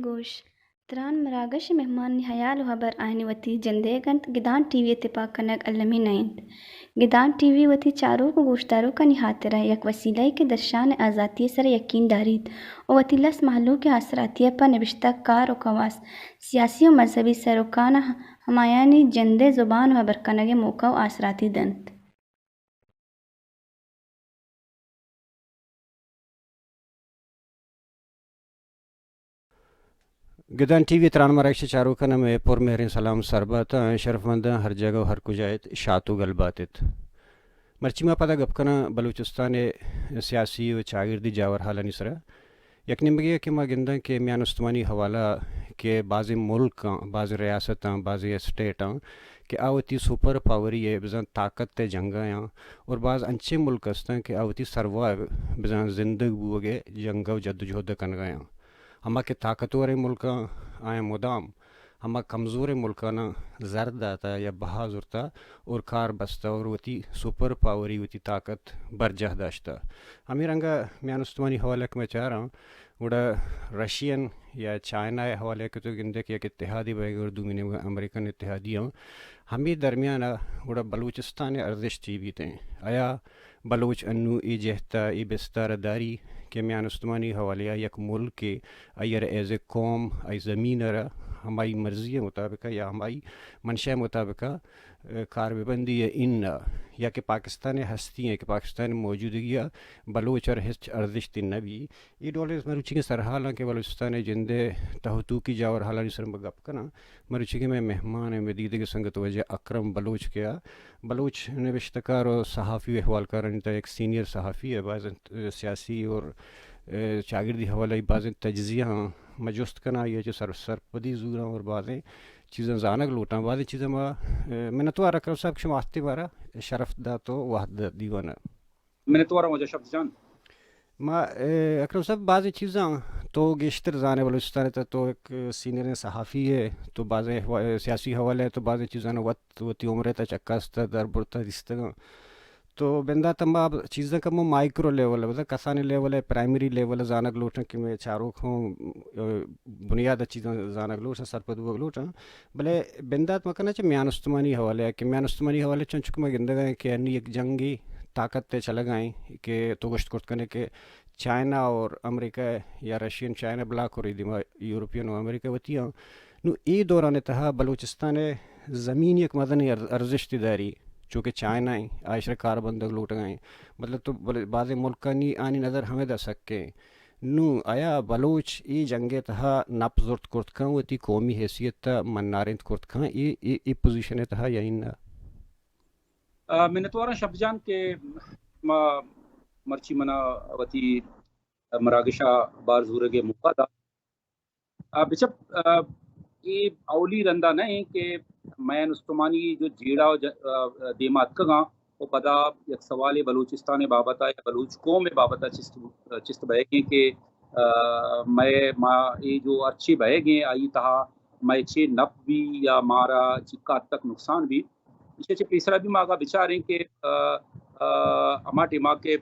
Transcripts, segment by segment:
گوش، تران مراگش ءِ مہمانانی ہیال ءُ ہبر آیانی وتی جندئیگ اَنت، گدان ٹی وی ءِ تپاک کنگ المی نہ اِنت۔ گدان ٹی وی وتی چاروک ءُ گوشداروکانی ہاترا یک وسیلہ یے کہ درشان ءِ آزاتی ءِ سرا یقین داریت ءُ وتی لس مہلوک ءِ آسراتی ءَ پہ نبشتہ کار ءُ کواس، سیاسی ءُ مذہبی سروکاں ہمایانی جند ءِ زبان ءُ ہبر کنگ ءِ موقع ءُ آسراتی دنت۔ گدان ٹی وی ءِ تران مراگش ءِ چاروکاں مئے پر مہریں سلام سر بات اَنت، شرفمنداں، ہر جاگہ ءُ ہر کجا اِت، شات ءُ گل بات اِت۔ مرچی ما پدا گپ کناں بلوچستان ءِ سیاسی ءُ چاگردی جاور حالانی سرا۔ یک نیمگے ءَ کہ ما گنداں کہ میان استمانی حوالہ کہ بازیں ملکاں، بازیں ریاستاں، بازیں اسٹیٹاں کہ آ وتی سپر پاوری ءِ بزاں طاقت ءِ جنگ ءَ آں اور باز انچیں ملک استاں کہ آ وتی سروائیو بزاں زندگ بوگ ءِ جنگ ءُ جدوجہد ءَ کنگ ءَ آں۔ ہما کہ طاقتوریں ملکاں آیاں مدام ہما کمزوریں ملکاناں زر داتا یا بہا زرتا اور کار بستا اور وتی سپر پاوری، وتی طاقت برجاہ داشتا۔ ہمے رنگا میان استمانی حوالہ کہ ما چاراں، گڑا رشین یا چائنا ءِ حوالہ کہ تو گندے کہ یک اتحادی بئیگ اور دومی نیمگا امریکن اتحادی آں۔ ہمے درمیانا گڑا بلوچستان ءِ ارزشت چی بیتیں؟ آیا بلوچ انو اے جہتا، اے بستارا داری کہ میان استمانی حوالہ ءَ یک ملکے آئی ءَ را ایز اے قوم، آئی زمین ءَ را ہمائی مرضی ءِ مطابق ءَ یا ہمائی منشا ءِ مطابق ءَ، اے، کار بہ بندی یا اناں، یا کہ پاکستان ءِ ہستی ءَ کہ پاکستان ءِ موجودگی ءَ بلوچ ءَ را ہچ ارزشتے نہ بی۔ اے ڈولیں مروچیگیں سرحالاں کہ بلوچستان ءِ جند ءِ تہ ءُ توکی جاور حالانی سر ءَ ما گپ کناں۔ مروچیگیں مئے مہمان ءُ مئے دیدگیں سنگت واجہ اکرم بلوچ کہ آ بلوچ نبشتہ کار ءُ صحافی ءُ احوالکارانی تہ ءَ یک سینئر صحافی ءِ، بازیں سیاسی اور، اے، چاگردی حوالہ ءَ بازیں تجزیہ آں۔ ما جست کناں آئی ءَ چہ سر-، سرپدی زوراں اور بازیں چیزاں زانگ لوٹاں۔ بازیں چیزاں ما، اے، منتوار اکرم صاحب کہ شما آستے مارا شرف دات ءُ وہد دات دیوان ءَ۔ منتوار آں واجہ شبز جان۔ ما، اے، اکرم صاحب، بازیں چیزاں تو گیشتر زانے بلوچستان ءِ تہ ءَ، تو یک سینئریں صحافی ئے، تو بازیں حوا-، سیاسی حوالہ ءَ تو بازیں چیزاں وت وتی عمر ءِ تہ ءَ چکاستہ، در برتہ، دیستگاں۔ تو بندات ءَ ما چیزاں کمو مائیکرو لیول ءَ، بزاں کسانیں لیول ءَ، پرائمری لیول ءَ زانگ لوٹاں کہ مئے چاروک ہوں، اے، بنیاد ءَ چیزاں زانگ لوٹاں، سرپد بوگ لوٹاں۔ بلے بندات ما کناں چہ میان استمانی حوالہ ءَ کہ میان استمانی حوالہ ءَ چنچک ما گندگ ءَ ایں کہ انی یک جنگی طاقت ءِ چلگ ءَ ایں کہ تو گوشت کرت کنے کہ چائنا اور امریکہ یا رشین چائنا بلاک اور اے دیما یورپین اور امریکہ وتی آں۔ نوں اے دوران ءِ تہا بلوچستان ءِ زمین یک مزنیں ار-، ارزشتے داری، چونکہ چائنا ایں، آ ایشرا کار بندگ لوٹگ ءَ ایں۔ مطلب تو بل-، بازیں ملکانی آنی نظر ہمدا سکیں۔ نوں آیا بلوچ اے جنگ ءِ تہا نپ زرت کرت کن، وتی قومی حیثیت ءَ منارینت کرت کن، اے، اے، اے پوزیشن ءِ تہا یا اناں؟ آ، منتواراں شبز جان کہ ما مرچی منا وتی مراگش ءَ بار زورگ ءِ موقع دات۔ آ، بچپ، آ، اے اولی رندا نہ ایں کہ میان استمانی جو جیڑہ ءُ ج-، آ، دیما اتکگاں ءُ پدا یک سوالے بلوچستان ءِ بابت ءَ یا بلوچ قوم ءِ بابت ءَ چست، چست بئیگ ایں کہ، آ، مئے، ما اے جو ہرچی بئیگ ایں آئی تہا مئے چے نپ بی یا مارا چکا حد تک نقصان بی۔ ایشی ءَ چہ پیسرا بھی ما اگاں بچاریں کہ، آ، آ، ہما ٹیما کہ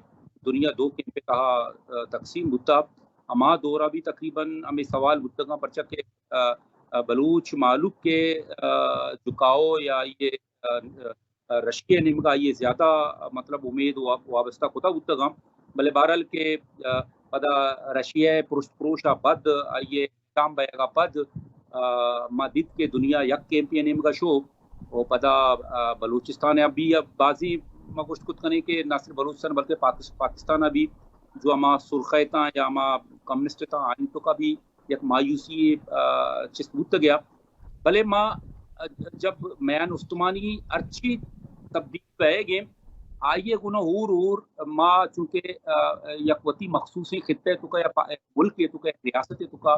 دنیا دو کیمپ ءِ تہا، آ، تقسیم بوتا، ہما دورا بھی تقریباً ہمے سوال بوتگاں، پرچا کہ، آ، آ، بلوچ مہلوک کہ، آ، جھکاؤ یا یہ، آ، آ، رشیا نیمگا آئی ءِ زیادہ، آ، مطلب امید وا-، وابستہ کتا بوتگاں، بلے بہرحال کہ، آ، پدا رشیا ءِ پرشت پروش ءَ پد آئی ءِ کام بئیگ ءَ پد، آ، ما دیت کہ دنیا یک کیمپے ءِ نیمگ ءَ شو ءُ پدا، آ، بلوچستان ءَ بھی بازیں ما گوشت کت کنیں کہ نہ صرف بلوچستان بلکہ پاکس-، پاکستان ءَ بھی جو ہما سرخ اتاں یا ہما کمیونسٹ اتاں آنی توکا بھی یک مایوسی، آ، چست بوتگ ءَ۔ بلے ما، جب میان استمانی ہرچی تبدیل بئیگ ایں، آئی ء گوں ہور ہور ما چونکہ، آ، یک وتی مخصوصیں خطہ ء توکا یا پا-، ملک ء توکا، یک ریاست ء توکا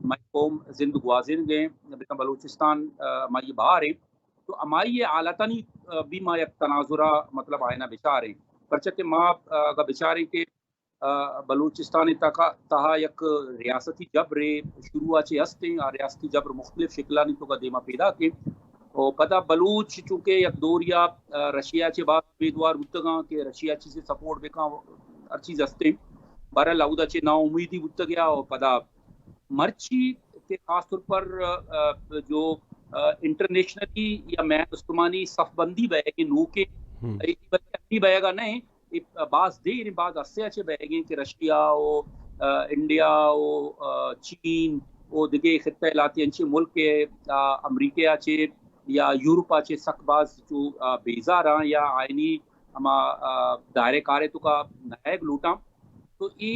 مئے قوم زند گوازینگ ء ایں، بلکہ بلوچستان، آ، مئے بہار ایں۔ تو ہمائی ء حالتانی، آ، بھی ما یک تناظرہ مطلب آئینا بچاریں۔ پرچہ کہ ما، آ، اگاں بچاریں کہ آ، بلوچستان ء تہا، تہا یک ریاستی جبرے شروع ء چہ ہست ایں، آ ریاستی جبر مختلف شکلانی توکا دیما پیداک ایں۔ و پدا بلوچ چونکہ یک دوریا، آ، رشیا چہ باز امیدوار بوتگاں کہ رشیا چیزے سپورٹ بکاں، ہر چیز ہست ایں۔ بہرحال اودا چہ ناامیدی بوتگ یا و پدا مرچی کہ خاص طور پر، آ، جو، آ، انٹرنیشنلی یا مین استمانی صف بندی بئیگ ایں نوکیں، ہم۔ اے بلکہ انی بئیگا نہ ایں، اے باز دیر ایں، باز عرصے ء چہ بئیگ ایں کہ رشیا و، آ، انڈیا و، آ، چین و دگہ خطہ ء لہتے انچیں ملک ء، آ، امریکہ ء چہ یا یورپ ء چہ سک باز چو، آ، بیزاراں یا آئینی ہما، آ، دائرہ کار ء توکا نئیگ لوٹاں۔ تو اے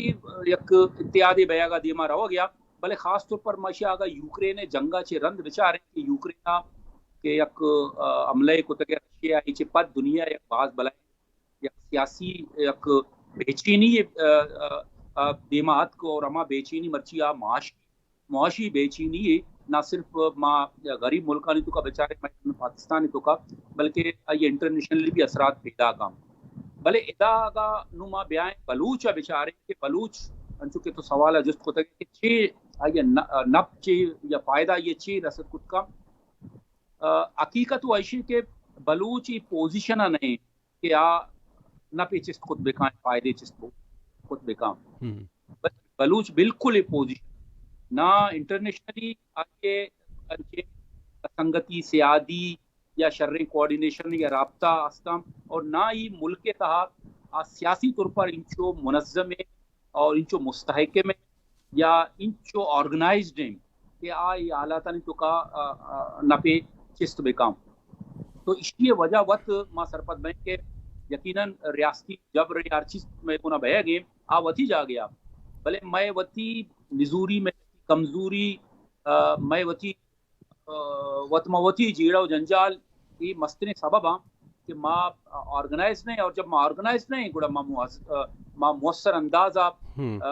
یک اتحادے بئیگ ء دیما روگ ء، بلے خاص طور پر ما اشی ء اگاں یوکرین ء جنگ ء چہ رند بچاریں کہ یوکرین ء کہ یک، آ، حملہ ء کتگ ء رشیا ء چہ پد دنیا ء یک باز بلائیں یک سیاسی یک بے چینی، آ، آ، آ، دیما اتک اور ہما بے چینی مرچی آ معاشی، معاشی بے چینی ہے۔ نہ صرف ما غریب ملکانی توکا بچاریں، ما پاکستان توکا، بلکہ آئی انٹرنیشنلی بھی اثرات پیدا کاں۔ بلے ادا اگا نو ما بیائیں بلوچ ء بچاریں کہ بلوچ، انچو کہ تو سوال ء جست کتگ کہ چے آئی ن-، نپ چے یا فائدہ یہ چے رسد کت کاں؟ آ، حقیقت و ایشی کہ بلوچ ای پوزیشن ء نہیں کہ آ نپے چست کت بکاں، فائدے چست بو-، کت بکاں۔ ہم۔ بل-، بلوچ بالکل ای پوزیشن نہ انٹرنیشنلی آئی انچیں سنگتی سیادی یا شریں کوآرڈینیشن یا رابطہ استاں اور نہ ہی ملک ء تہا آ سیاسی طور پر انچو منظم ہے اور انچو مستحکم ہے یا انچو آرگنائزڈ ہیں کہ آ اے حالاتانی توکا، آ، آ، نپے چست بکاں۔ تو اشی وجہ وت ما سرپد بیں کہ یقیناً ریاستی جبر یا ہر چیز مئے گونا بئیگ ایں، آ وتی جاگہ ء۔ بلے مئے وتی نزوری، مئے وتی کمزوری، آ، مئے وتی، آ، وت ما وتی جیڑہ و جنجال اے مستریں سبب آں کہ ما آرگنائز نہیں، اور جب ما آرگنائز نہیں گڑا ما مؤث-، آ، ما مؤثر انداز ء، ہم۔ آ،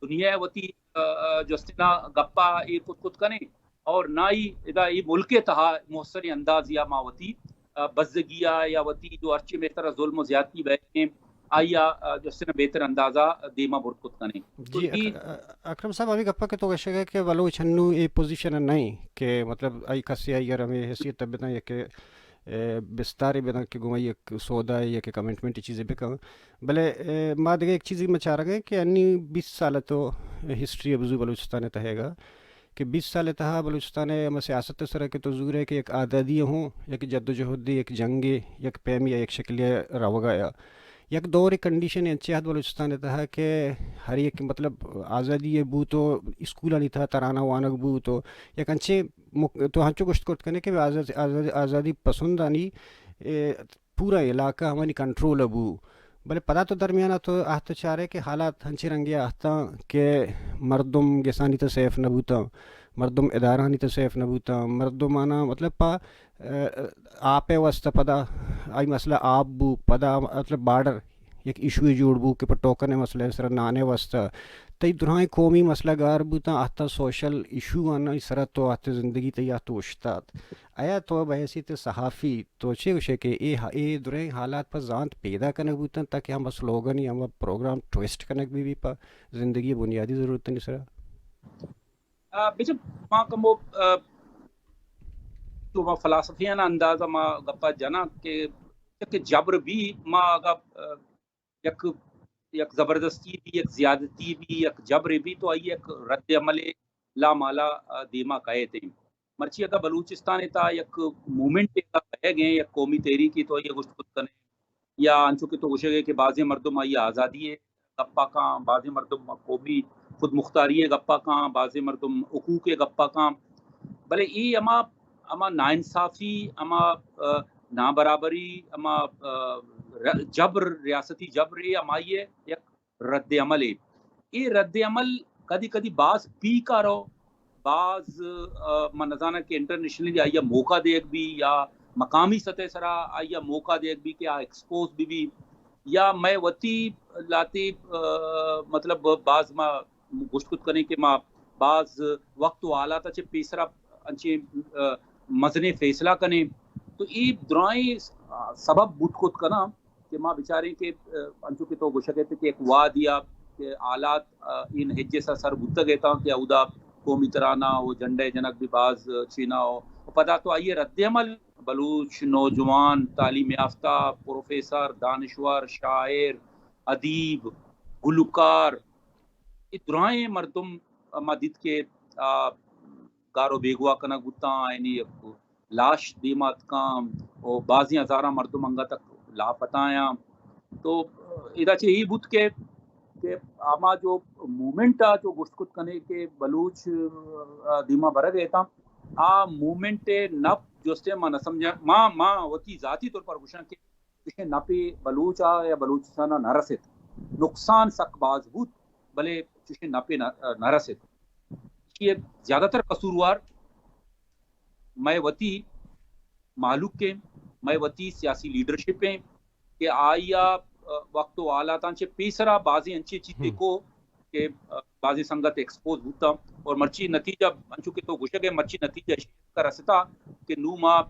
دنیا ء وتی، آ، آ، جستنا گپا ایر کت کت کنیں اور نہ ہی ادا اے ملک ء تہا مؤثر انداز یا ما وتی، آ، بزگی ء یا وتی جو ہرچی مئے سرا ظلم و زیادتی بئیگ ایں، آئی ء، آ، جستنا بہتر انداز ء دیما برد کت کنیں۔ تو جی، اے اک-، اکرم صاحب، ہمے گپ ء کہ تو گشگ ء کہ بلوچ ہنو اے پوزیشن ء نہ ایں کہ مطلب آئی کسے آئی ء ہمے حیثیت ء بداں یا کہ، اے، بستارے بداں کہ گوں آئی یک سودا یا کہ کمٹمنٹ چیزے بکن۔ بلے، اے، ما دگہ یک چیزے ما چارگ ء کہ انی بیست سال ء تو ہسٹری ء بزو بلوچستان ء تہیگ ء کہ بیست سال ء تہا بلوچستان ء ہما سیاست ء سر ء کہ تو زور ء کہ یک آزادی ء ہوں، یک جدوجہدے، یک جنگے، یک پیمے ء یک شکلے ء روگ ء یا یک دور کنڈیشن انچیں ات بلوچستان ء تہا کہ ہر یک مطلب آزادی ء بوت و اسکولانی تہا ترانہ وانگ بوت و یک انچیں مک-، تو ہنچو گوشت کرت کنے کہ آزاد-، آزاد-، آزادی پسندانی، اے، پورا علاقہ ہمانی کنٹرول ء بو۔ بلے پدا تو درمیان ء تو اہت چارے کہ حالات ہنچیں رنگے ء اہتاں کہ مردم گسانی تہ سیف نہ بوتاں، مردم ادارہانی تہ سیف نہ بوتاں، مردم آناں مطلب پہ، ا، آپ ء واستہ پدا آئی مسئلہ آپ بو، پدا مطلب بارڈر یک ایشو جوڑ بو کہ پہ ٹوکن ء مسئلہ ء سرا نان ء واستہ تئی درائیں قومی مسئلہ گار بوتاں، اہتاں سوشل ایشو آناں سرا تو اہت زندگی تئی اہت اوشتات۔ آیا تو بہ حیثیت صحافی تو چے گوشے کہ اے ہ-، اے دریں حالات پہ زانت پیدا کنگ بوتن تاکہ ہم سلوگن یا ہم پروگرام ٹویسٹ کنگ بی بی پہ زندگی بنیادی ضرورتانی سرا؟ آ، بچ ما کمو، آ، تو ما فلاسفیانہ انداز ما گپا جنا کہ، کہ جبر بی ما اگا، آ، یک، یک زبردستی بی، یک زیادتی بی، یک جبرے بی تو آئی یک رد عمل لامالا، آ، دیما کئیت۔ مرچی اگا بلوچستان تا یک موومنٹ بئیگ ایں، یک قومی تحریکے تو آئی گوشت کت کنے یا انچو کہ تو گوشگ ئے کہ بازیں مردم آئی آزادی ء گپا کاں، بازیں مردم قومی خود مختاری ء گپا کاں، بازیں مردم حقوق ء گپا کاں، بلے اے ہما، ہما ناانصافی، ہما، آ، نابرابری، ہما، آ، ر-، جبر، ریاستی جبر ء ہمائی ء یک رد عمل ء۔ اے رد عمل کدی کدی باز پیک ء رو، باز، آ، من نزاناں کہ انٹرنیشنلی آئی ءَ موقع دیگ بی یا مقامی سطح سرا آئی ءَ موقع دیگ بی کہ آ ایکسپوز بہ بی، یا مئے وتی لہتے، آ، مطلب باز ما گوشت کت کنیں کہ ما باز وقت و حالات ءَ چہ پیسرا انچیں، آ، مزنیں فیصلہ کنیں۔ تو اے درائیں سبب بوت کت کناں کہ ما بچاریں کہ، آ، انچو کہ تو گوشگ ات کہ یک وہدے ءَ کہ حالات، آ، اے نہج ءَ سر بوتگ اتاں کہ اودا قومی ترانہ و جھنڈے جنگ بی باز چینا و پدا تو آئی ءِ رد عمل، بلوچ نوجوان، تعلیم یافتہ، پروفیسر، دانشور، شاعر، ادیب، گلوکار، اے درائیں مردم ما دیت کہ، آ، گار و بیگواہ کنگ بوتاں، آیانی یک لاش دیما اتکاں و بازیں ہزاراں مردم انگت لاپتہ آں۔ تو ادا چہ اے بوت کہ، کہ ہما جو موومنٹ ءَ جو گوشت کت کنے کہ بلوچ، آ، دیما برگ ءَ اتاں، آ موومنٹ ءِ نپ جستے ما نہ سمجھاں۔ ما، ما وتی ذاتی طور پر گوشاں کہ چشیں نپے بلوچ ءَ یا بلوچستان ءَ نہ رسیت۔ نقصان سک باز بوت، بلے چشیں نپے نہ، نہ رسیت۔ ایشی ءِ زیادہ تر قصوروار مئے وتی مہلوک ایں، مئے وتی سیاسی لیڈرشپ ایں کہ آئی ءَ، آ، وقت و حالاتاں چہ پیسرا بازیں انچیں چیزے کو کہ، آ، بازیں سنگت ایکسپوز بوتاں اور مرچی نتیجہ انچو کہ تو گوشگ ءَ ئے، مرچی نتیجہ ایشی ءَ رستا کہ نوں ما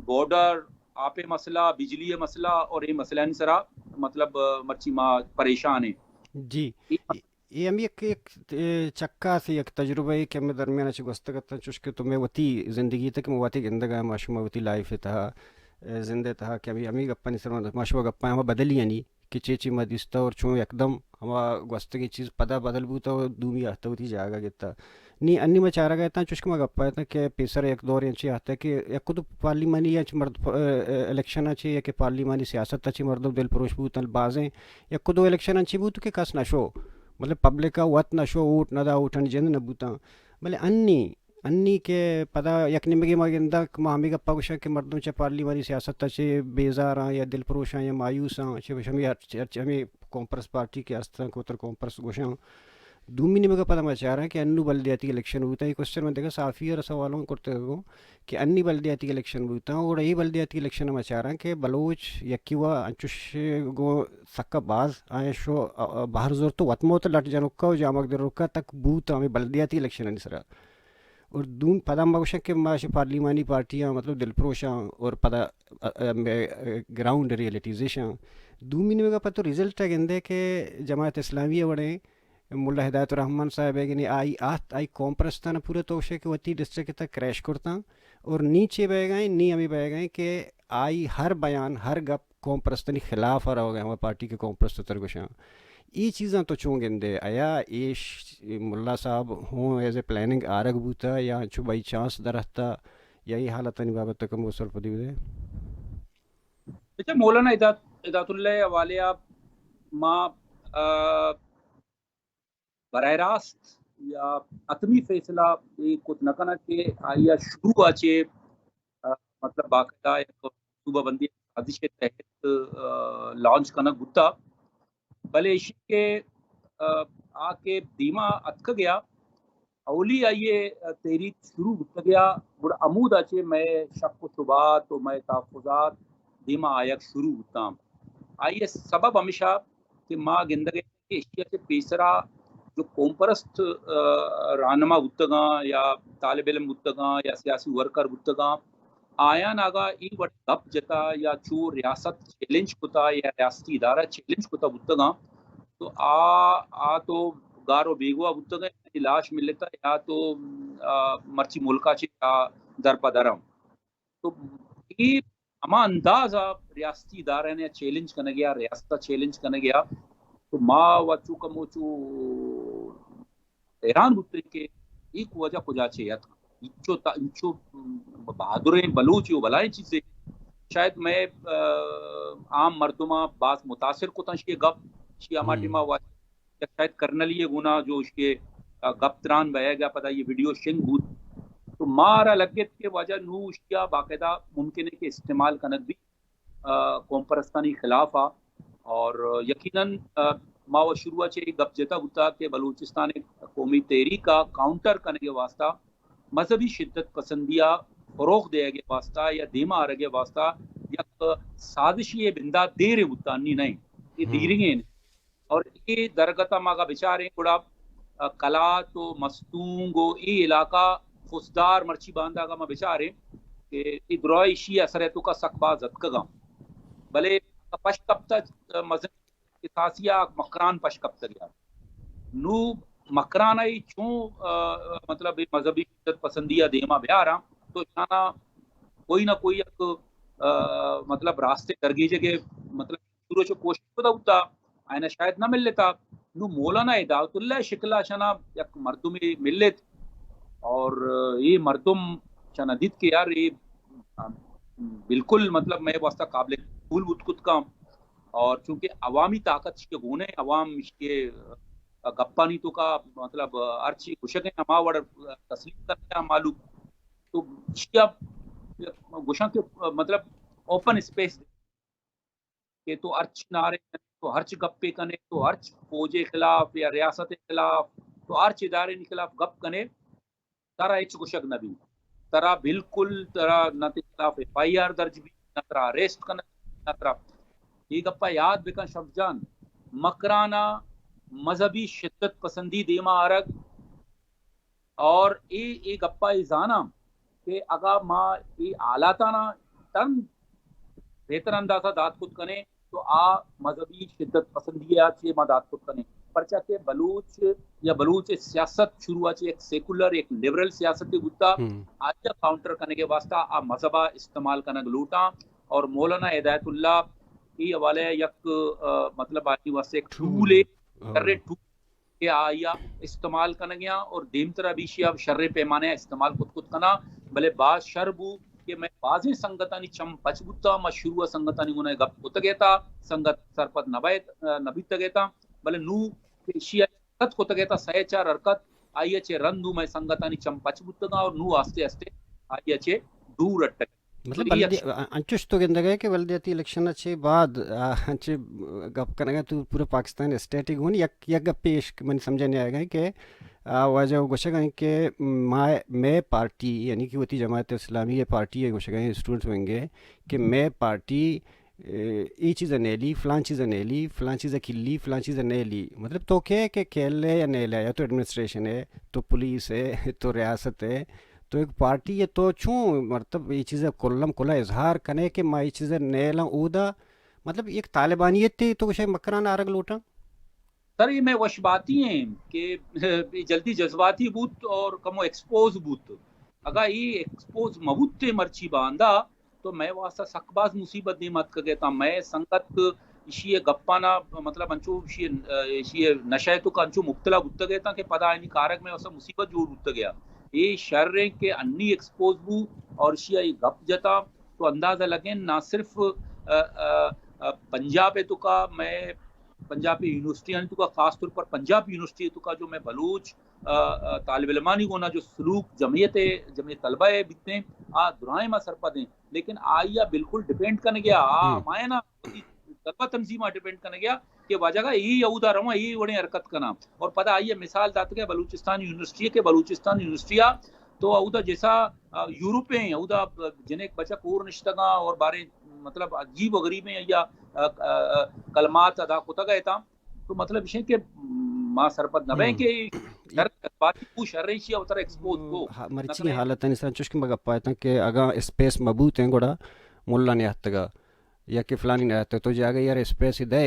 بارڈر، آپ ءِ مسئلہ، بجلی ءِ مسئلہ اور اے مسئلہانی سرا مطلب، آ، مرچی ما پریشان ایں۔ جی۔ اے اے ہمے یک، یک، اے، چکاسے یک تجربہ اے کہ ہمے درمیان ءَ چہ گوستگ اتاں، چوش کہ تو مئے وتی زندگی ءِ تہ کہ ما وتی گندگ ءَ، ما شما وتی لائف ءِ تہا، اے، زند ءِ تہا کہ ہمے، ہمے گپانی سر ما، ما شما گپاں ہما بدلیانی کہ چے چے ما دیستہ اور چون یکدم ہما گوستگیں چیز پدا بدل بوتہ اور دومی آہتہ وتی جاگہ گپتہ۔ نی انی ما چارگ ءَ اتاں، چوش کہ ما گپ ءَ اتاں کہ پیسر یک دورے انچیں آہتہ کہ یک دو پارلیمانی یا چہ مرد، اے، اے، الیکشن ءَ چہ یا کہ پارلیمانی سیاست ءَ چہ مردم دلپروش بوتن، بازیں یک دو الیکشن انچیں بوت کہ کس نہ شو، مطلب پبلک ءَ وت نہ شو، ووٹ نہ دا، ووٹانی جند نہ بوتاں۔ بلے انی، انی کہ پدا یک نیمگے ما گنداں کہ ما ہمے گپا گوشاں کہ مردم چہ پارلیمانی سیاست ءَ چہ بیزاراں یا دلپروشاں یا مایوساں، چہ ہمے، ہمے کانپرس پارٹی کہ استاں، کوتر کانپرس گوشاں۔ دومی نیمگ ءَ پدا ما چاراں کہ انو بلدیاتی الیکشن بوتاں، اے کوسچن من دگہ صحافی ءَ را سوال ہم کرتگ اگوں کہ انی بلدیاتی الیکشن بوتاں، اور اے بلدیاتی الیکشن ءَ ما چاراں کہ بلوچ یکی وا انچوش گوں سکا باز آیاں شو، آ، آ، بہر زرت و وت موت لٹ جنوکا و جامگ دروکا تک بوت ہمیں بلدیاتی الیکشن آنی سرا۔ اور دون پدا ما گوشاں کہ ما شہ پارلیمانی پارٹیاں مطلب دلپروشاں اور پدا، آ، آ، مئے، آ، گراؤنڈ ریئلٹیز ایشاں۔ دومی نیمگا پہ تو ریزلٹ ءَ گندے کہ جماعت اسلامی ءِ وڑیں ملا ہدایت الرحمن صاحب ءَ گنی آئی آت، آئی قوم پرستانہ پورا توشے کہ وتی ڈسٹرکٹ ءِ تہ کریش کرتاں اور نی چے بئیگائیں، نی ہمیں بئیگائیں کہ آئی ہر بیان، ہر گپ قوم پرستانی خلاف ءَ روگ ءَ، ہما پارٹی کہ قوم پرست تر گوشاں۔ اے چیزاں تو چون گندے؟ آیا ایش ملا صاحب ہوں ایز اے پلاننگ آرگ بوتا یا چو بائی چانس درہتا یا اے حالتانی بابت ءَ کمو سرپدی بدے؟ اچھا مولانا ہدایت، ہدایت اللہ ءِ حوالے ءَ ما، آ، براہ راست یا حتمی فیصلہ اے کت نہ کناں کہ آئی ءَ شروع ءَ چہ، آ، مطلب باقاعدہ یک صوبہ بندی سازش ءِ تحت، آ، لانچ کنگ بوتا، بلے ایشی کہ، آ، آ کہ دیما اتکگ ءَ اولی آئی ءِ تحریک شروع بوتگ ءَ گڑا ہمودا چہ مئے شک و شبہات و مئے تحفظات دیما آیگ شروع بوتاں۔ آئی ءِ سبب ہمیشہ کہ ما گندگ ءَ کہ ایشی ءَ چہ پیسرا جو قوم پرست، آ، رہنما بوتگاں یا طالب علم بوتگاں یا سیاسی ورکر بوتگاں، آیان اگاں اے وڑ گپ جتا یا چو ریاست چیلنج کتا یا ریاستی ادارہ چیلنج کتا بوتگاں، تو آ، آ تو گار و بیگواہ بوتگاں، یعنی لاش ملتا یا تو، آ، مرچی ملکا چہ یا در پہ در ہم۔ تو اے ہما انداز ءَ ریاستی ادارہ نے چیلنج کنگ ءَ، ریاست ءَ چیلنج کنگ ءَ، تو ما و چو کمو چو حیران بوتیں کہ اے وجہ کجا چہ اتک۔ انچو تا-، انچو بہادریں بلوچے و بلائیں چیزے۔ شاید مئے، آ، عام مردماں باز متاثر کتاں شی گپ، شی ہما ٹیما واجہ شاید کرنلی ءِ گونا جو اشی ءِ، آ، گپ تران بئیگ ءَ پدا یہ ویڈیو شنگ بوت۔ تو مارا لگت کہ واجہ نو اشی ءَ باقاعدہ ممکن ہے کہ استعمال کنگ بی، آ، قوم پرستانی خلاف ءَ۔ اور یقیناً، آ، ما و شروع ءَ چہ گپ جتا بوتا کہ بلوچستان قومی تحریک ءَ کاؤنٹر کنگ ءِ واسطہ مذہبی شدت پسندی ءَ فروغ دیگ ءِ واستہ یا دیما آرگ ءِ واستہ یک سازشی ءِ بندات دیریں بوتانی نہ انت، اے دیریں انت۔ اور اے درگت ءَ ما اگاں بچاریں گڑا، آ، کلات و مستونگ و اے علاقہ خضدار مرچی باندا اگاں ما بچاریں کہ اے دراہ ایشی اثر ءِ توکا سک باز اتکگاں۔ بلے پش کپتہ، آ، مزن کساسی ءَ مکران پش کپتگ ات۔ نوں مکران ءَ چوں، آ، مطلب اے مذہبی شدت پسندی ءَ دیما بیاراں تو اشانا کوئی نہ کوئی یک، آ، مطلب راستے درگیجگ ءِ مطلب شروع چو کوشش کتہ بوتا، آئینا شاید نہ ملتا۔ نوں مولانا ہدایت اللہ شکل ءَ شنا یک مردمے ملت اور اے مردم شنا دیت کہ یار اے بالکل مطلب مئے واسطہ قابل قبول بوت کت کاں۔ اور چونکہ عوامی طاقت اشی گون ءَ، عوام اشی گپانی توکا مطلب ہرچی گوشگ ءَ ہما وڑ تسلیم کرگ ءَ ہما لوگ تو اشی گوشاں کہ مطلب اوپن اسپیس کہ تو ہرچ نعرے کنے، تو ہرچ گپے کنے، تو ہرچ فوج ءِ خلاف یا ریاست ءِ خلاف، تو ہرچ ادارے نی خلاف گپ کنے، ترا ہچ گوشگ نہ بیت۔ ترا بالکل، ترا نہ تئی خلاف ایف آئی آر درج بیت، نہ ترا اریسٹ کنگ، نہ ترا۔ اے گپا یاد بکن شمس جان، مکرانا مذہبی شدت پسندی دیما آرگ، اور اے، اے گپا اے زاناں کہ اگاں ما اے حالاتانا تن بہتر اندازا دات کت کنیں تو آ مذہبی شدت پسندی ءَ چہ ما دات کت کنیں۔ پرچا کہ بلوچ یا بلوچ سیاست شروع ءَ چہ یک سیکولر، یک لبرل سیاستے بوتا، آئی ءَ کاؤنٹر کنگ ءِ واستہ آ مذہب ءَ استعمال کنگ لوٹاں۔ اور مولانا ہدایت اللہ اے حوالے ءَ یک، آ، مطلب آئی واسطہ یک ٹول ہے، شریں ٹول کہ آئی ءَ استعمال کنگ ءَ اور دیمترا بھی ایشی ءَ شریں پیمانے ءَ استعمال کت کت کناں۔ بلے باز شر بو کہ مئے بازیں سنگتانی چم پچ بوتاں، ما شروع ءَ سنگتانی گون ءَ گپ کتگ ات، سنگت سرپد نہ بیت، نہ بیتگ ات، بلے نوں کہ ایشی ءَ حرکت کتگ ات، سئے چار حرکت آئی ءَ چہ رند نوں مئے سنگتانی چم پچ بوتگاں اور نوں آستے آستے آئی ءَ چہ دور اٹگ۔ مطلب، بلدی، انچوش تو گندگ ئے کہ بلدیاتی الیکشن ءَ چہ بعد، آ، انچے گپ کنگ ءَ تو پورا پاکستان اسٹیٹ ءَ گون یک، یک گپے اش منی سمجھ ءَ نہ آیگ ءَ کہ، آ، واجہ گوشگ ءَ کہ ما، مئے پارٹی، یعنی کہ وتی جماعت اسلامی ءِ پارٹی ءَ گوشگ ءَ اسٹوڈنٹ ونگ ءَ کہ مئے پارٹی، اے، اے چیز ءَ نیلی، فلان چیز ءَ نیلی، فلان چیز ءَ کلی، فلان چیز ءَ نیلی۔ مطلب تو کئے کہ کیل ئے یا نیل ئے، یا تو ایڈمنسٹریشن ئے، تو پولیس ئے، تو ریاست ئے، تو یک پارٹی ئے، تو چوں مطلب اے چیز ءَ کلم کلا اظہار کنے کہ ما اے چیز ءَ نیلاں اودا؟ مطلب یک طالبانیتے تو گوشے مکران آرگ لوٹاں؟ سر، اے مئے وش باتی ایں کہ اے جلدی جذباتی بوت اور کمو ایکسپوز بوت۔ اگاں اے ایکسپوز مہ بوتیں مرچی باندا تو مئے واسطہ سک باز مصیبت دیم اتکگ اتاں۔ مئے سنگت ایشی ءِ گپانا، مطلب انچو ایشی ءِ، ایشی ءِ نشہ ءِ توکا انچو مبتلا بوتگ اتاں کہ پدا آیانی کارگ مئے واسطہ مصیبت جوڑ بوتگ ات۔ اے شر ایں کہ انی ایکسپوز بو اور ایشی ءَ اے گپ جتا تو اندازہ لگیں نہ صرف، آ، آ، آ، پنجاب ءِ توکا، مئے پنجاب ءِ یونیورسٹیانی توکا، خاص طور پر پنجاب یونیورسٹی ءِ توکا جو مئے بلوچ، آ، آ، طالب علمانی گونا جو سلوک جمعیت ءِ، جمعیت طلبہ ءِ بیتیں، آ درائیں ما سرپد ایں، لیکن آئی ءَ بالکل ڈیپینڈ کنگ ءَ آ ہمایانا وتی طلبہ تنظیم ءَ ڈیپینڈ کنگ ءَ کہ واجہ گا اے اودا رواں، اے وڑیں حرکت کناں۔ اور پدا آئی ءَ مثال داتگ ءَ بلوچستان یونیورسٹی ءِ کہ بلوچستان یونیورسٹی ءَ تو اودا جیسا، آ، یورپ ایں، اودا جنک بچک ہور نشتگاں اور باریں مطلب عجیب و غریبیں یا، آ، آ، آ، کلمات ادا کتگ اتاں۔ تو مطلب ایش کہ ما سرپد نہ بیں کہ شر جذباتی کو شر ایشی اوتر ایکسپوز کو۔ ہا، مرچی حالتانی سرا چوش کہ ما گپا اتاں کہ اگاں اسپیس مبوتیں گڑا ملا نیاتگا یا کہ فلانی نہ تو، تو جاگہ یار اسپیس دے،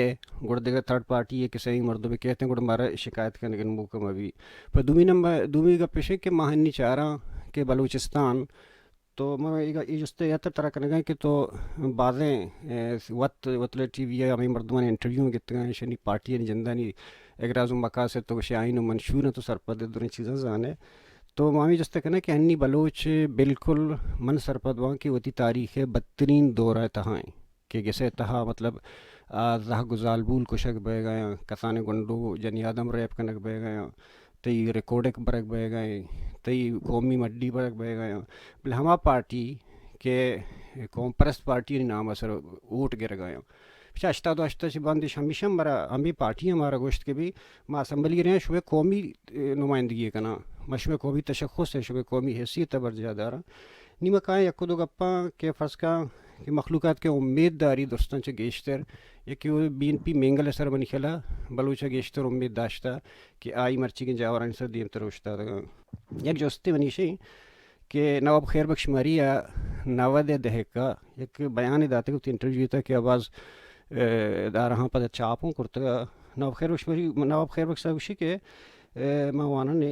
گڑا دگہ تھرڈ پارٹی ءِ کسے مردمے کیت، گڑا مارا شکایت کنگ ءِ موقع مہ بی۔ پہ دومی نمبر، دومی گپ اش کہ ما ہنی چاراں کہ بلوچستان، تو من اے گ-، اے جست ءِ یاتر ترا کنگاں کہ تو بازیں، اے، وت، وتلے ٹی وی ءَ ہمے مردمانی انٹرویو گتگاں، ایشانی پارٹیانی جندانی اغراض و مقاصد تو گوشے آئین و منشور انت، تو سرپد ئے دریں چیزاں زانے۔ تو ما ہمے جست ءَ کناں کہ ہنی بلوچ بالکل من سرپد باں کہ وتی تاریخ ءِ بدترین دور ءِ تہا ایں کہ گس ءِ تہا مطلب، آ، زہگ و زالبول کشگ بئیگ ءَ آں، کسانیں گونڈو جنی آدم ریپ کنگ بئیگ ءَ آں، تئی ریکوڈک برگ بئیگ ءَ ایں، تئی قومی مڈی برگ بئیگ ءَ آں۔ بلے ہما پارٹی کہ قوم پرست پارٹی نام ءِ سر ووٹ گرگ ءَ آں، پچا ہشتاد و ہشت چہ بند اش ہمیشہ مارا ہمے پارٹی ء مارا گوشت کہ بی ما اسمبلی ء رہاں، شمئے قومی، اے، نمائندگی ء کناں، ما شمئے قومی تشخص ء، شمئے قومی حیثیت ء برجاہ داراں۔ نی ما کایاں یک و دو گپاں کہ فرض کاں کہ مخلوقات کہ امید داری درستاں چہ گیشتر، یکے او بی این پی مینگل ء سر منی خیال ء بلوچ ء گیشتر امید داشتہ کہ آئی مرچیگیں جاورانی سر دیمتر اوشتاتگاں۔ یک جستے منی ایشیں کہ نواب خیر بخش مری ء نود ء دہک ء یک بیانے داتگ، وتی انٹرویو ء تہ کہ آ باز، اے، ادارہاں پدا چاپ اوں کرتگ۔ نواب خیر بخش مری، نواب خیر بخش صاحب گوشی کہ، اے، ما وانان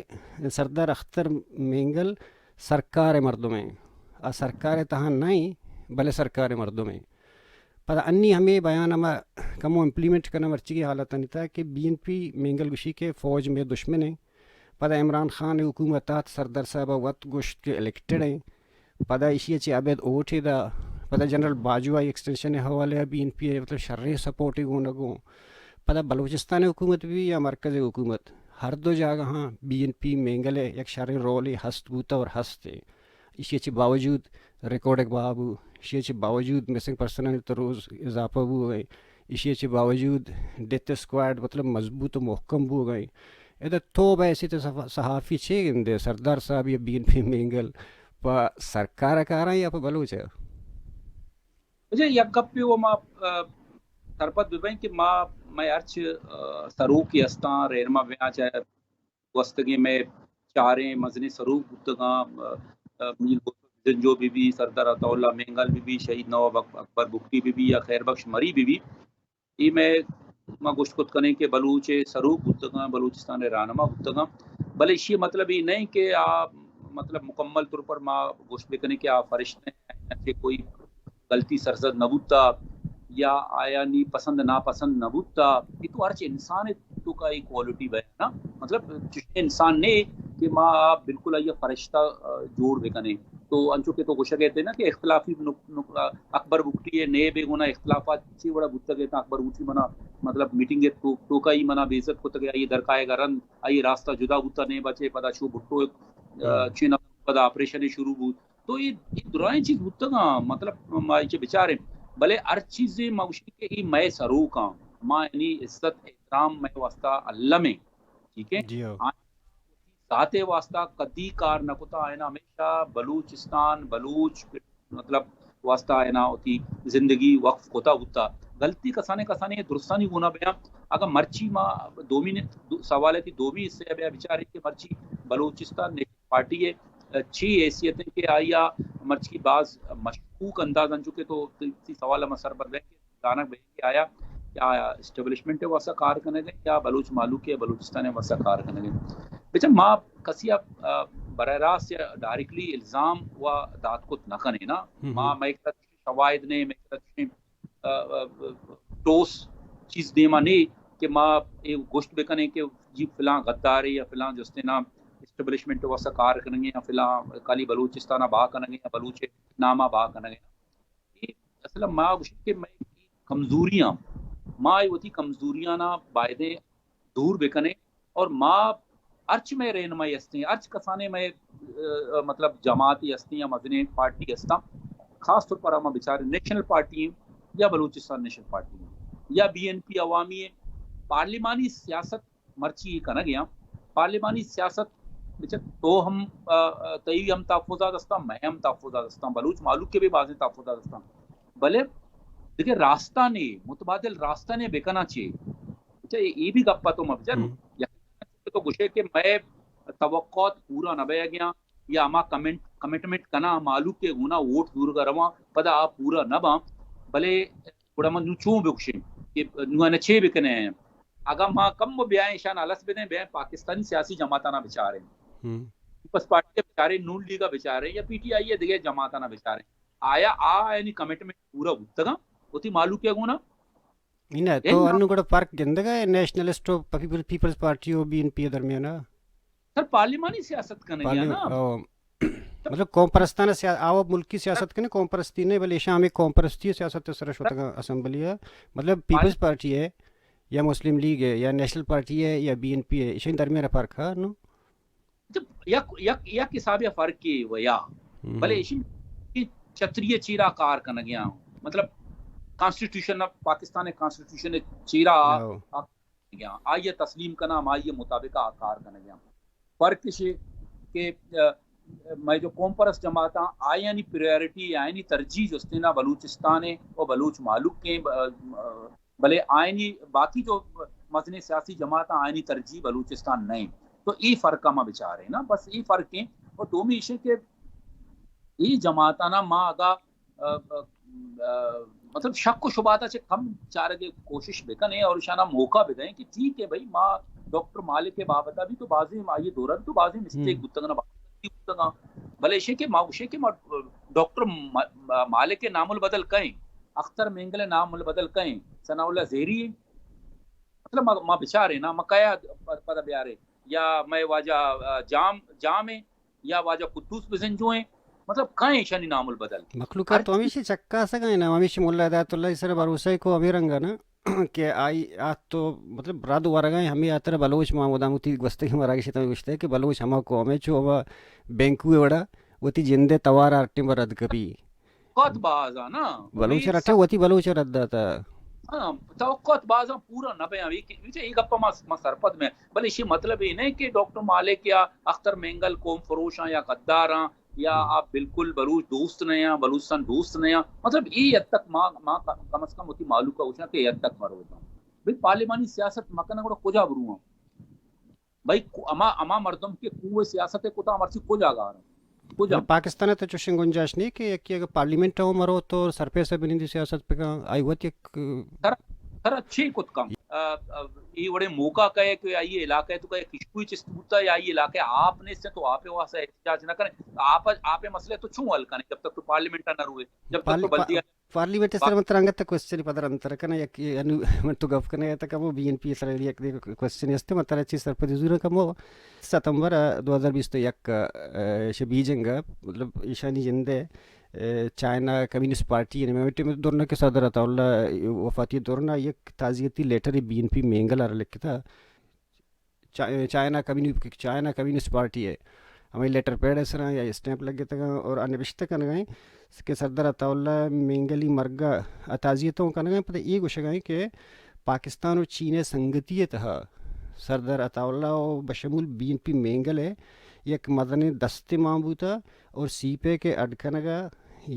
سردار اختر مینگل سرکار ء مردم ایں، آ سرکار ء تہا نہ ایں، بلے سرکار ء مردم ایں۔ پدا انی ہمے بیان ء ما کمو امپلیمنٹ کناں مرچیگیں حالتانی تہا کہ بی این پی مینگل گوشی کہ فوج مئے دشمن ایں۔ پدا عمران خان ء حکومت ء تحت سردار صاحب ء وت گوشت کہ الیکٹڈ ایں۔ پدا ایشی ء چہ ابید اوٹ ء دا، پدا جنرل باجوہ ء ایکسٹینشن ء حوالہ ء بی این پی ء مطلب شریں سپورٹ ء گون ء گون۔ پدا بلوچستان ء حکومت بی یا مرکز ء حکومت، ہر دو جاگہاں بی این پی مینگل ء یک شریں رولے ہست بوتہ اور ہست ء۔ ایشی ء چہ باوجود ریکارڈ ء بہا بو، ایشی ء چہ باوجود مسنگ پرسنانی تو روز اضافہ بوگ ء، ایشی ء چہ باوجود ڈیتھ اسکواڈ مطلب مضبوط و محکم بوگ ء۔ ادا تو بہ حیثیت صف-، صحافی چے گندے سردار صاحب یا بی این پی مینگل پہ سرکار ء کاراں یا پہ بلوچ ء؟ اچھا، یک گپے و ما، آ، سرپد ببیں کہ ما، مئے ہرچ، آ، سروکی ہستاں، رہنما بیاں، چاہے گوستگیں مئے چاریں مزنیں سروک بوتگاں، آ، آ، میر بزنجو بی بی، سردار عطا اللہ مینگل بی بی، شہید نواب اک-، اکبر بگٹی بی بی یا خیر بخش مری بی بی، اے مئے، ما گوشت کت کنیں کہ بلوچ ء سروک بوتگاں، بلوچستان ء رہنما بوتگاں، بلے ایشی ء مطلب اے نہ کہ آ مطلب مکمل طور پر ما گوشت بکنیں کہ آ فرشتہ ہیں، چہ کوئی غلطی سرزد نہ بوتا یا آیانی پسند ناپسند نہ بوتا۔ اے تو ہرچ انسان ء توکا اے کوالٹی بہ نا، مطلب چشیں انسان نے کہ ما آ بالکل آئی ء فرشتہ، آ، جوڑ بکنیں۔ تو انچو کہ تو گوشگ ء نا کہ اختلافی نق-، نق-، اکبر بگٹی ء نیب ء گونا اختلافات چی وڑا بوتگ ء تاں اکبر بگٹی منا مطلب میٹنگ ء تو-، توکا ای منا بے عزت کتگ ء آئی ء درکائے گا رند آئی ء راستہ جدا بوتا نیب ء چہ پدا شو بھٹو ء، آ، چین ء پدا آپریشن ء شروع بوت۔ تو اے، اے درائیں چیز بوتگاں، مطلب ما ایچے بچاریں، بلے ہر چیزے ما گوشیں کہ اے مئے سروکاں، ما یعنی عزت احترام مئے واسطہ الم ایں، ٹھیک ہے؟ جی ہو۔ آ-، ذات ء واسطہ کدی کار نہ کتا، آئینا ہمیشہ بلوچستان، بلوچ مطلب واسطہ آئینا وتی زندگی وقف کتا بوتا۔ غلطی کسانے کسانے درستانی گونا بیاں۔ اگاں مرچی ما دومی نے-، دو-، سوال ء تئی دومی حصے ء بیا بچاریں کہ مرچی بلوچستان پارٹی ء چی حیثیت ہے کہ آئی ء مرچی باز مشکوک انداز انچو کہ تو تی سوال ء ما سرپد بیں کہ زانگ بیں کہ آیا یا اسٹیبلشمنٹ ء واسطہ کار کنگ ء یا بلوچ مہلوک ء بلوچستان ء واسطہ کار کنگ ء۔ بچا ما کسی ء، آ، براہ راست یا ڈائریکٹلی الزام و دات کت نہ کنیں نا۔ ما مئے کرا شواہد نے، مئے کرا آ، آ، ٹوس چیز دیما نے کہ ما اے گوشت بکنیں کہ جی فلاں غدارے یا فلاں جستے نام اسٹیبلشمنٹ واسطہ کار کنگے یا فلاں کالی بلوچستان با کنگے یا بلوچ ناما با کنگے۔ اے اصل ما گوشت کہ مئے کمزوریاں، ما اے وتی کمزوریاں نا بایدیں دور بکنیں اور ما ہرچ مئے رہنمائی ہستیں، ہرچ کسانیں مئے، آ، مطلب جماعتی ہستیں یا مزنیں پارٹی ہستاں، خاص طور پر ہما بچاریں نیشنل پارٹی ہیں یا بلوچستان نیشنل پارٹی ہیں یا بی این پی عوامی ہیں، پارلیمانی سیاست مرچی کنگ ء آں۔ پارلیمانی سیاست بچک تو ہم، آ، آ، تئی ہم تحفظات ہستاں، مئے ہم تحفظات ہستاں، بلوچ مہلوک کے بھی بازیں تحفظات ہستاں، بلے دگہ راستہ نے، متبادل راستہ نے بکنا چے؟ اچھا، اے، اے بھی گپا تو مبجن۔ یک تو گوشے کہ مئے توقعات پورا نہ بئیگ ء آں یا ہما کمنٹ، کمٹمنٹ کناں مہلوک ء گونا ووٹ زورگ ء رواں، پدا آ پورا نہ باں، بلے گڑا ما نوں چون بگوشیں کہ نوں آناں چے بکنیں؟ اگاں ما کم بیائیں، ایشان الس بدیں، بیائیں پاکستانی سیاسی جماعتاناں بچاریں، پیپلز پارٹی ء بچاریں، نون لیگ ء بچاریں یا پی ٹی آئی ء دگہ جماعتاناں بچاریں، آیا آ یعنی کمٹمنٹ پورا بوتگاں وتی مہلوک ء گونا؟ نہ، تو انو گڑا فرق گندگ ء نیشنلسٹ و پیپل-، پیپلز پارٹی و بی این پی ء درمیان ء؟ سر، پارلیمانی سیاست کنگ ء نا۔ او، مطلب قوم پرستانہ سیا-، آ و ملکی سیاست کنے، قوم پرستی نے، بلے ایشاں ہمیں قوم پرستی سیاست ء سر شتگاں اسمبلی ء۔ مطلب پیپلز پارٹی ء یا مسلم لیگ ء یا نیشنل پارٹی ء یا بی این پی ء، ایشانی درمیان ء فرق ہے نو؟ مطلب، یک، یک، یک حسابے ء فرقے و یا، بلے ایشی کہ چتری ء چیرا کار کنگ ء آں۔ مطلب، کانسٹیٹیوشن، پاکستان ءِ کانسٹیٹیوشن ءِ چیرا آ-، آ-، آئی ءَ تسلیم کناں، ہم آئی ءِ مطابق آ کار کنگ ءَ آں۔ فرق اش کہ، آ، مئے جو قوم پرست جماعتاں، آیانی پرائیورٹی، آیانی ترجیح جستینا بلوچستان ءِ و بلوچ مہلوک ءِ، آ، بلے آیانی باقی جو مزنیں سیاسی جماعتاں، آیانی ترجیح بلوچستان نہ انت۔ تو اے فرق ءَ ما بچاریں نا، بس اے فرق ایں۔ و دومی ایش کہ اے جماعتانا ما اگا، آ، آ، آ، مطلب شک و شبہات ءَ چہ کم چارگ ءِ کوشش بکنیں اور اشانا موقع بدئیں کہ ٹھیک ہے بھائی، ما ڈاکٹر مالک ءِ بابت ءَ بھی تو بازیں، آئی ءِ دورہ بھی تو بازیں مسٹیک بوتگ نا، بازیں غلطی بوتگ نا۔ بلے ایش کہ ما گوشیں کہ ما ڈاکٹر ما-، ما-، مالک ءِ نام البدل کئیں، اختر مینگل ءِ نام البدل کئیں، ثناء اللہ زہری، مطلب ما، ما بچاریں نا، ما کیا پد، پد بیارے، یا مئے واجہ، آ، جام، جام ایں، یا واجہ قدوس بزنجو ایں، مطلب کئے ایشانی نام البدل؟ مخلوق ءَ ہر تو چیز ہمیشی چکاسگ ءَ نا، ہمیشی ملا ہدایت اللہ سر بھروسہ کو ہمے رنگ ءَ نا کہ آئی آ تو مطلب رد ورگ ءَ ہمے ہاترا بلوچ ما مدام وتی گوستگیں مراگش ءَ گوشتہ کہ بلوچ ہما قوم ہے چو ہما بینکو ءِ وڑا وتی جند ءِ توار ءَ ہر ٹیم رد کپی۔ توقعات باز آں نا۔ بلوچ ءَ رٹے، وتی بلوچ ءَ رد داتا۔ ہاں، توقعات باز آں، پورا نہ بیاں۔ اے کہ، اے گپ ءَ ما، ما سرپد میں۔ بلے ایشی مطلب اے نہ کہ ڈاکٹر مالک یا اختر مینگل قوم فروش آں یا غدار آں یا آ بالکل بلوچ دوست نہ آں، بلوچستان دوست نہ آں۔ مطلب اے حد تک ما، ما کم از کم وتی مہلوک ءَ گوشاں کہ اے حد تک مروت آں۔ بھئی پارلیمانی سیاست مکناں گڑا کجا برواں؟ بھئی، کو-، ہما، ہما مردم کہ کوہ سیاست ءَ کتا، مرچی کجا گار انت؟ کجا؟ پاکستان ءَ تو چوشیں گنجائش نہیں کہ یکی اگر پارلیمنٹ ءَ مرو تو سرپیس ءَ بنندی سیاست بکن، آئی وت یک سر، سر اچھے کت کم۔ آ، آ، اے وڑیں موقع کئے کہ آئی علاقہ ءِ توکا یک اشکوی چست بوتا یا آئی علاقہ ءَ آپ نیست تو آپ ءِ واسطہ احتجاج نہ کریں۔ آپ، آپ ءِ مسئلہ تو چون حل کریں جب تک تو پارلیمنٹ ءَ نہ روئے، جب تک تو پارلی-، بلدیہ پا-، پارلیمنٹ ءِ سر من ترا انگت کوشچن پدر انتر کناں، یک انو من تو گپ کنگ ءَ تک ہمو بی این پی ءِ سر یک دگہ کوشچن است، من ترا چی سرپدی زوراں کمو ستمبر دو ہزار بیست و یک ءَ، ش بیجنگ ءَ، مطلب ایشانی جند ءَ، چائنا کمیونسٹ پارٹی، یعنی میں ٹیم دورنا کہ صدر عطا اللہ وفاتی دورنا یک تعزیتی letter B N P Mengal ءَ را لکھتا۔ Cha-, China commu-, China communist party ءِ ہمے لیٹر پیڈ ءِ سرا یا اسٹیمپ لگتگاں اور آ نبشتہ کنگا ایں کہ سردار عطا اللہ مینگل ءِ مرگ ءَ تعزیت اوں کنگا ایں، پدا اے گوشگا ایں کہ پاکستان و چین ءِ سنگتی ءِ تہا سردار عطا اللہ و بشمول بی این پی مینگل ءِ یک مزنیں دستے مان بوتا اور سی پیک ءِ اڈ کنگا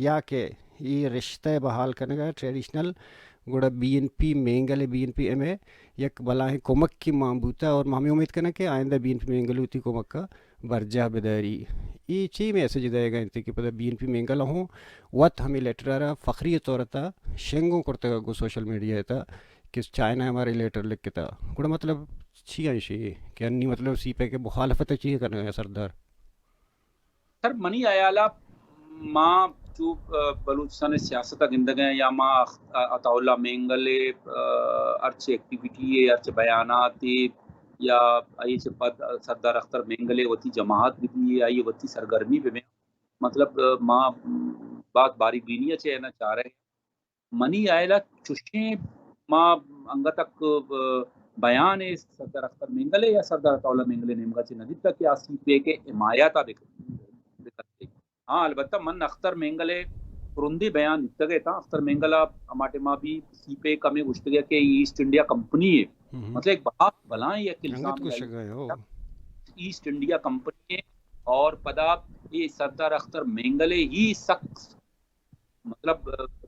یا کہ اے رشتہ ءِ بحال کنگا ٹریڈیشنل گڑا بی این پی مینگل ءِ، بی این پی ایم ءِ یک بلاہیں کمکے مان بوتا اور ما ہمے امیت کناں کہ آئندہ بی این پی مینگل وتی کمک ءَ برجاہ بداری۔ اے چے میسج دئیگا انت کہ پدا بی این پی مینگل ءَ ہوں وت ہمے لیٹر ءَ را فخری طور ءَ شنگ اوں کرتگ گوں سوشل میڈیا ءِ تہا کہ چائنا ءَ مارا لیٹر لکھتا۔ گڑا مطلب چی ایشی کہ انی مطلب سی پیک ءِ مخالفت ءَ چی کنگ ءَ سردار؟ سر، منی ہیال ءَ ما چو، آ، بلوچستان ءِ سیاست ءَ گندگ ءَ یا ما اخ-، آ، عطا اللہ مینگل ءِ، آ، ہرچ ایکٹیویٹی ءِ، ہرچ بیانات ءِ یا آئی ءَ چہ پد سردار اختر مینگل ءِ وتی جماعت بہ بی، آئی ءِ وتی سرگرمی بہ بی، مطلب، آ، ما باز باریک بینی ءَ چہ اینا چارگ ءَ۔ منی ہیال ءَ چوشیں ما انگت ءَ، آ، بیان ءَ سردار اختر مینگل ءِ یا سردار عطا اللہ مینگل ءِ نیمگ ءَ چہ نہ دیتگ کہ آ سی پیک ءِ حمایت ءَ بہ، بہ کنت۔ ہاں، البتہ من اختر مینگل ءِ ترندیں بیان دیتگ اتاں۔ اختر مینگل ءَ ہما ٹائم ءَ بھی سی پیک ءَ ہمے گوشتگ کہ ایسٹ انڈیا کمپنی ءِ، مطلب، ایک بہت بلائیں یک الزام ہے۔ ایسٹ انڈیا کمپنی ءِ اور پدا اے سردار اختر مینگل ءِ ہی سک مطلب،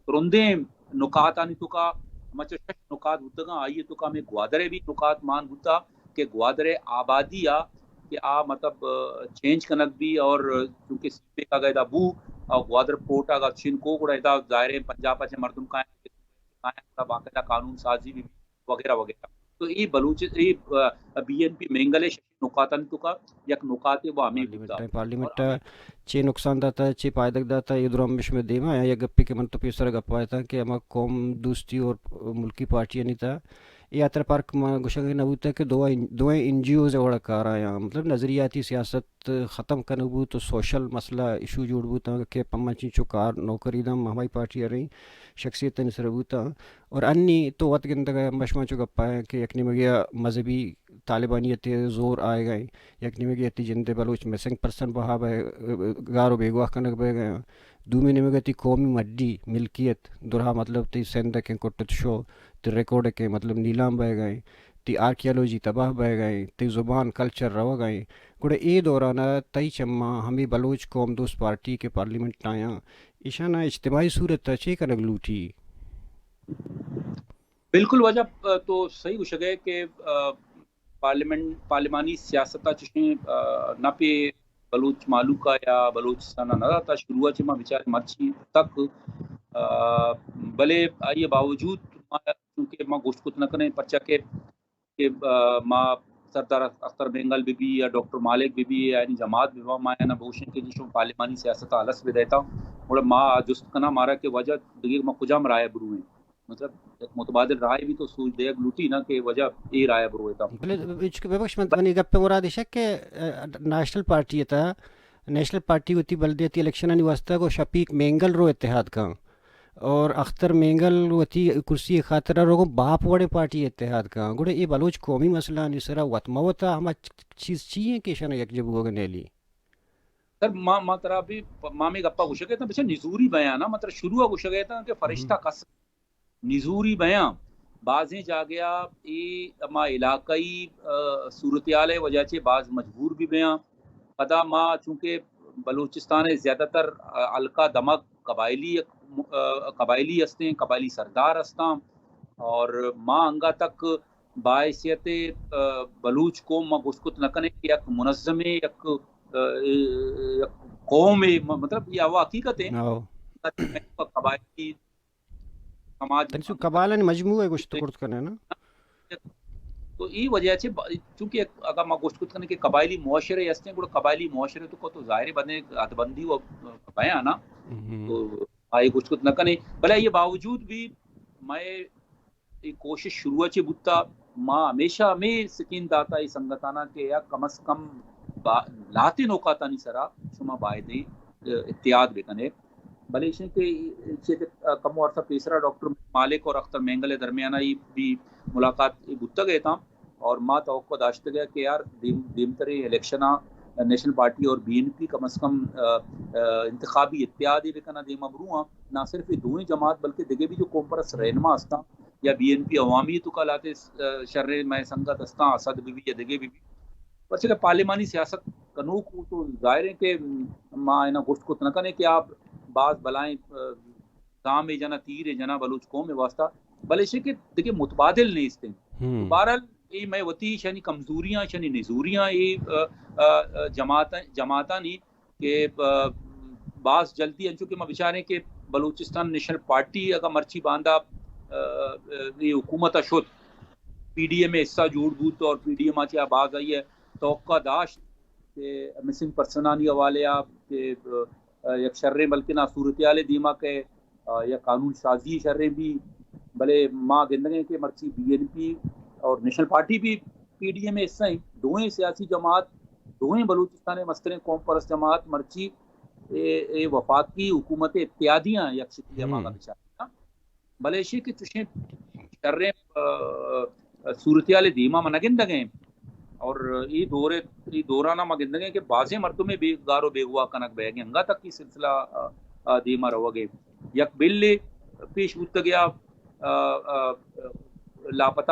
ترندیں نکات آنی توکا، ہما چہ شش نکات بوتگاں، آئی توکا ہمیں گوادر ءِ بھی نکات مان بوتا کہ گوادر ءِ آبادی آ کہ آ مطلب چینج کنگ بھی اور چونکہ سی پیک اگا ادا بو اور گوادر پورٹ اگا چین کو گڑا ادا ظاہر ہے پنجاب ءَ چہ مردم کائیں، کائیں گڑا باقاعدہ قانون سازی بھی وغیرہ وغیرہ۔ تو اے بلوچ، اے، آ، بی این پی مینگل ءِ شش نکاتانی توکا یک نکاتے و ہمیں بوتا۔ پارلیمنٹ ءَ چے نقصان داتا، چے پائدگ داتا، اے درا ہم شمئے دیما یا یک گپے کہ من تو پیسر گپ آیتاں کہ ہما قوم دوستی اور ملکی پارٹیانی تہا اے ہاترا پرک ما گوشگ نہ بوتا کہ دوئیں، دوئیں این جی اوز ءِ وڑا کار آیاں، مطلب نظریاتی سیاست ختم کنگ بوت و سوشل مسئلہ ایشو جوڑ بوتاں کہ پما چنچو کار نوکری داں ہمائی پارٹی ءَ رئیں شخصیتانی سر بوتاں۔ اور انی تو وت گندگ ءَ مشما چو گپا کہ یک نیمگے ءَ مذہبی طالبانیت ءِ زور آئیگ ءَ، یک نیمگے ءَ تئی جند ءِ بلوچ مسنگ پرسن بہا بہ، گار و بیگواہ کنگ بہ گئے۔ دومی نیمگ ءَ تئی قومی مڈی ملکیت، درا مطلب تئی سندھ ءَ کہ کٹت شو، تئی ریکارڈ ءَ کہ مطلب نیلام بئیگ ءَ ایں، تئی آرکیالوجی تباہ بئیگ ءَ ایں، تئی زبان کلچر روگ ءَ ایں، گڑا اے دوران ءَ تئی چماں ہمے بلوچ قوم دوست پارٹی کہ پارلیمنٹ ءَ آیاں، ایشاناں اجتماعی صورت ءَ چے کنگ لوٹی؟ بالکل واجہ، تو صحیح گوشگ ءَ ئے کہ، آ، پارلیمنٹ، پارلیمانی سیاست ءَ چشیں، آ، نپے بلوچ مہلوک ءَ یا بلوچستان ءَ نہ داتا۔ شروع ءَ چہ ما بچار مرچی تک، آ، بلے آئی ءِ باوجود ما، چونکہ ما گوشت کت نہ کنیں، پرچا کہ، کہ، آ، ما سردار اختر مینگل بہ بی یا ڈاکٹر مالک بہ بی یا آیانی جماعت بہ باں، ما آیانا بگوشیں کہ جی شما پارلیمانی سیاست ءَ ہلاس بدئیتا، گڑا ما جست کناں مارا کہ واجہ دگہ ما کجام راہ ءَ برویں۔ مطلب، یک متبادل رائے بھی تو سوچ دیگ لوٹی نا کہ واجہ اے رائے برویتا۔ بلے اچ-، ببخش، من، بلے منی گپ ءِ مراد ایش کہ، آ، نیشنل پارٹی ءِ تہا، نیشنل پارٹی وتی بلدیاتی الیکشنانی واستہ گوں شفیق مینگل رو اتحاد کن اور اختر مینگل وتی کرسی ءِ خاطر ءَ رو گوں باپ وڑیں پارٹی اتحاد کن۔ گڑا اے بلوچ قومی مسئلہانی سرا وت مہ وتا ہما چ-، چیز چی ایں کہ ایشانا یکجا بوگ ءَ نیلی؟ سر، ما، ما ترا بھی پ-، ما ہمے گپا گوشگ ءَ اتاں، بچہ نزوری بیان ءَ، ما ترا شروع ءَ گوشگ ءَ اتاں کہ فرشتہ ہم۔ کس نزوری بیاں۔ بازیں جاگہ ءَ اے ہما علاقائی، آ، صورتحال ءِ وجہ چہ باز مجبور بھی بیاں۔ پدا ما چونکہ بلوچستان ءِ زیادہ تر، آ، حلقہ دمگ قبائلی، آ، قبائلی ہستیں، قبائلی سردار ہستاں اور ما انگا تک بحیثیت، آ، بلوچ قوم ما گوشت کت نہ کنیں کہ یک منظمیں، یک، آ، یک قومے، م-، مطلب، یہ وہ حقیقت ہے۔ او۔ قبائلی سماج تنی سو قبائلانی مجموعہ گوشت کرت کنیں نا۔ تو ای وجہ چہ ب-، چونکہ اگر ما گوشت کت کنیں کہ قبائلی معاشرے ہستیں، گڑا قبائلی معاشرے تو کو تو ظاہر ہے بدیں حد بندی و بیان نا۔ ہم۔ تو آئی گوشت کت نہ کنیں، بلے یہ باوجود بھی مئے اے کوشش شروع ءَ چہ بوتا۔ ما ہمیشہ ہمے سکین داتا اے سنگتاناں کہ یا کم از کم با-، لہتیں نکاتانی سرا شما بایدیں، اه، اتحاد بکنے۔ بلے ایشیں کہ چہ، اه، کمو عرصہ پیسرا ڈاکٹر مالک اور اختر مینگل ءِ درمیان ءَ اے بھی ملاقات اے بوتگ اتاں اور ما توقع داشتگ ءَ کہ یار دیم-، دیمتریں الیکشن ءَ نیشنل پارٹی اور بی این پی کم از کم، اه، اه، انتخابی اتحادے بکناں، دیما برواں۔ نہ صرف اے دوئیں جماعت بلکہ دگہ بھی جو قوم پرست رہنما ہستاں، یا بی این پی عوامی توکا لہتے، اه، شریں مئے سنگت ہستاں، اسد بہ بی یا دگہ بہ بی۔ پرچہ کہ پارلیمانی سیاست کنوک تو ظاہر ہے کہ ما اینا گوشت کت نہ کنیں کہ آپ باز بلائیں، اه، گامے جناں، تیرے جناں بلوچ قوم ءِ واسطہ، بلے ایشی کہ دگہ متبادل نیست ہیں۔ ہم۔ بہرحال اے مئے وتی شانی کمزوریاں، شانی نزوریاں، اے، اه، اه، اه، جماعت، جماعتانی کہ، آ، باز جلدی انچو کہ ما بچاریں کہ بلوچستان نیشنل پارٹی اگاں مرچی باندا، آ، آ، اے حکومت ءَ شت، پی ڈی ایم ءِ حصہ جوڑ بوت اور پی ڈی ایم ءَ چہ باز آئی ءَ توقع داشت کہ مسنگ پرسنانی حوالے ءَ کہ، آ، یک شریں بلکنا صورتحالے دیما کہ آ، یا قانون سازی شریں بی، بلے ما گندگیں کہ مرچی بی این پی اور نیشنل پارٹی بھی پی ڈی ایم ءِ حصہ ہیں، دوئیں سیاسی جماعت، دوئیں بلوچستان ءِ مستریں قوم پرست جماعت مرچی اے، اے وفاقی حکومت اتحادیاں یک شکلی ہم۔ مانا بچار۔ بلے ایشی کہ چشیں شریں، آ، صورتحال دیما ما نہ گندگیں۔ اور اے دور، اے دورانا ما گندگیں کہ بازیں مردمے بے گار و بیگواہ کنگ بئیگیں، انگا تک اے سلسلہ، آ، آ، دیما روگے۔ یک بلے پیش بوتگیا، آ، آ، لاپتہ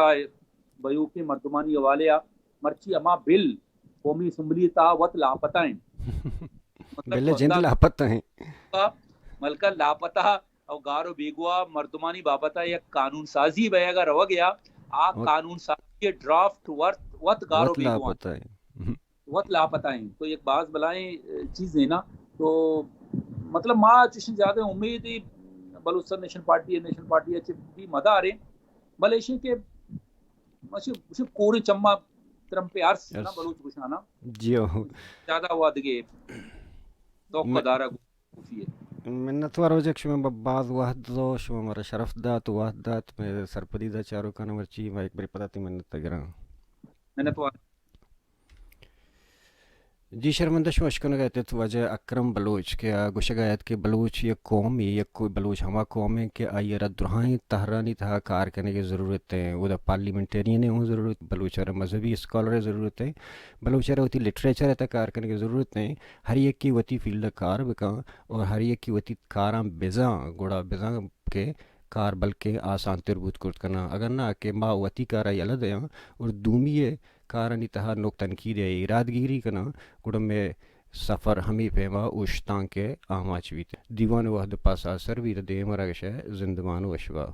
بئیوکیں مردمانی حوالے آ، مرچی ہما بل قومی اسمبلی تہا وت لاپتہ ہیں۔ مطلب بل جند لاپتہ ہیں۔ ملکہ لاپتہ او گار و بیگواہ مردمانی بابت ءَ یک قانون سازی بئیگ ءَ روگ ءَ، آ وت-، قانون سازی ءِ ڈرافٹ وت، وت گار و وت بیگواہ لاپتہ ہیں۔ وت لاپتہ ہیں۔ تو یک باز بلائیں، اے، چیزے نا۔ تو مطلب ما چشیں زیادہ امیدے بلوچستان نیشنل پارٹی ءَ، نیشنل پارٹی ءَ چہ بھی مداریں، بلے ایشیں کہ مچ، مچ کوریں چما ترمپے ارس نا ارس۔ بلوچ گوشانا۔ جی ہو۔ زیادہ وادگے توقع میں دارگ۔ منتوار واجہ کہ شما با-، باز وہد دو، شما مارا شرف دات، وہد دات، مئے سرپدی دا چاروکاں مرچی، ما یک برے پدا تئی منت ءَ گراں۔ منتوار۔ جی، شرمندہ، شما اشکنگ ءَ ات واجہ اکرم بلوچ کہ آ گوشگ ءَ ات کہ بلوچ یک قومے، یک بلوچ ہما قوم ایں کہ آئی ءَ را درائیں تہرانی تہا کار کنگ ءِ ضرورت ایں۔ اودا پارلیمنٹیرین ءِ ہوں ضرورت، بلوچ ءَ را مذہبی اسکالر ءِ ضرورت ایں، بلوچ ءَ را وتی لٹریچر ءِ تہا کار کنگ ءِ ضرورت ایں۔ ہر یکے وتی فیلڈ ءَ کار بکن اور ہر یکے وتی کاراں بزاں، گڑا بزاں کہ کار بلکیں آسان تر بوت کرت کناں۔ اگر نہ کہ ما وتی کار ءَ یلہ دیاں اور دومی ءِ کارانی تہا نوک تنقید ءِ ایرادگیری کناں، گڑا مئے سفر ہمے پیما اوشتانک ءِ آماچ بیت۔ دیوان ءِ وہد ءَ پاس آسر بیت، دیم ءَ را گشئے زندمان وشبا۔